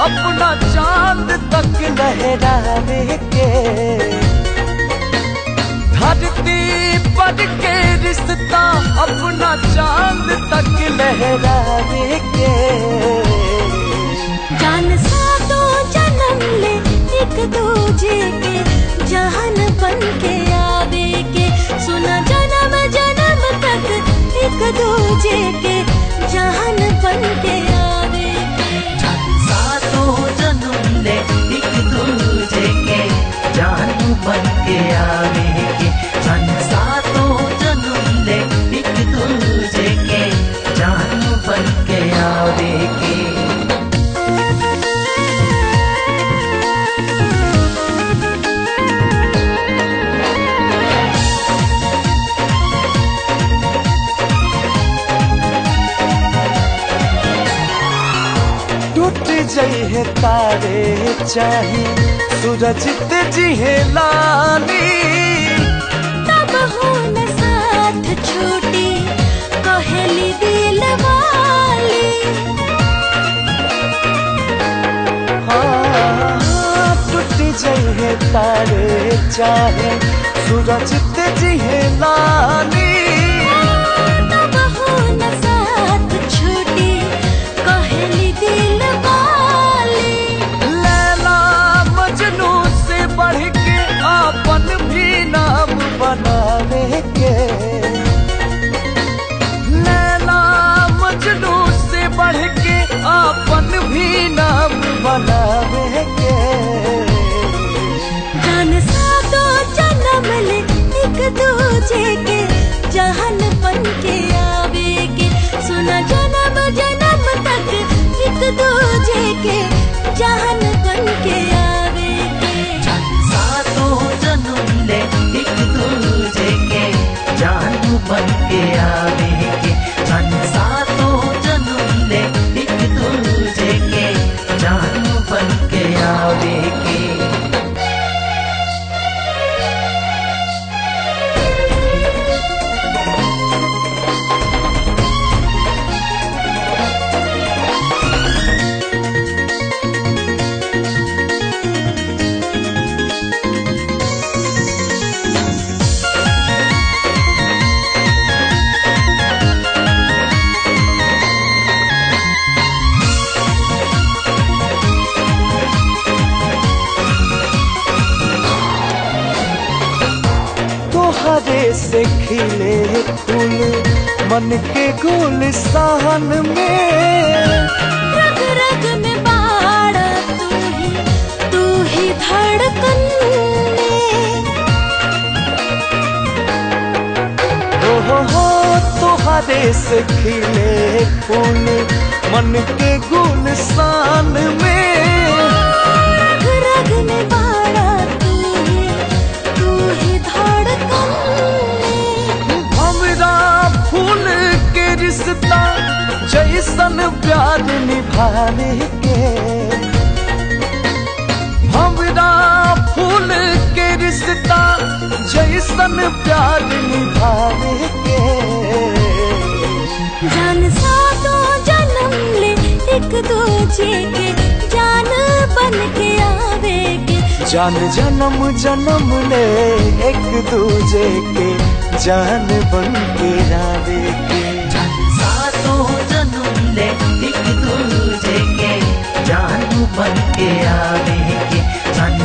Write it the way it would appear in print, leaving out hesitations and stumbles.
अपना चांद तक लहराने के, धरती पर के रिश्ता अपना चांद तक लहराने के। जान सातों जन्म ले एक दूजे के जहान बन के आवे के, सुना जन्म जन्म तक एक दूजे के जहान बन के आवे के। सातों जन्म ले एक दूजे के जान बन के आवे के, जान सातों जन्म ले एक दूजे के जान बन के आवे के। जइहे तारे चाहे सूरज जिहे लाली, तब हो न साथ छूटी कहेली दिल वाली। हाँ टूट जइहे तारे चाहे सूरज जिहे लाली, तब हो न साथ छूटी कहेली दिल वाली। लैला मजनू से बढ़ के आपन भी नाम बनावे के, लैला मजनू से बढ़ के आपन भी नाम बनावे के। जान सातों जन्म ले एक दूजे के जहान बन के आवे के, सुना जन्म जन्म तक एक दूजे के जहान बन के आवे के। सातों जन्म ले एक दूजे के जान बन के आवे के, जान सातों जन्म ले एक दूजे के जान बन के आवे के। तोहरे से खिले फूल मन के गुलस्तान में, रग रग में बाड़ा तू ही धड़कन में। हो तोहरे से खिले फूल मन के गुलस्तान में, रग रग में बाड़ा तू ही धड़कन में। हमरा फूल के रिश्ता जैसन प्यार निभाने के, हमरा फूल के रिश्ता जैसन प्यार निभाने के। जान सातों जन्म ले एक दूजे के जान बन के आवे के, जान जन्म जन्म ले एक दूजे के जान बन के आवे के। सातों जन्म ले एक दूजे के जान बन के आवे के, जान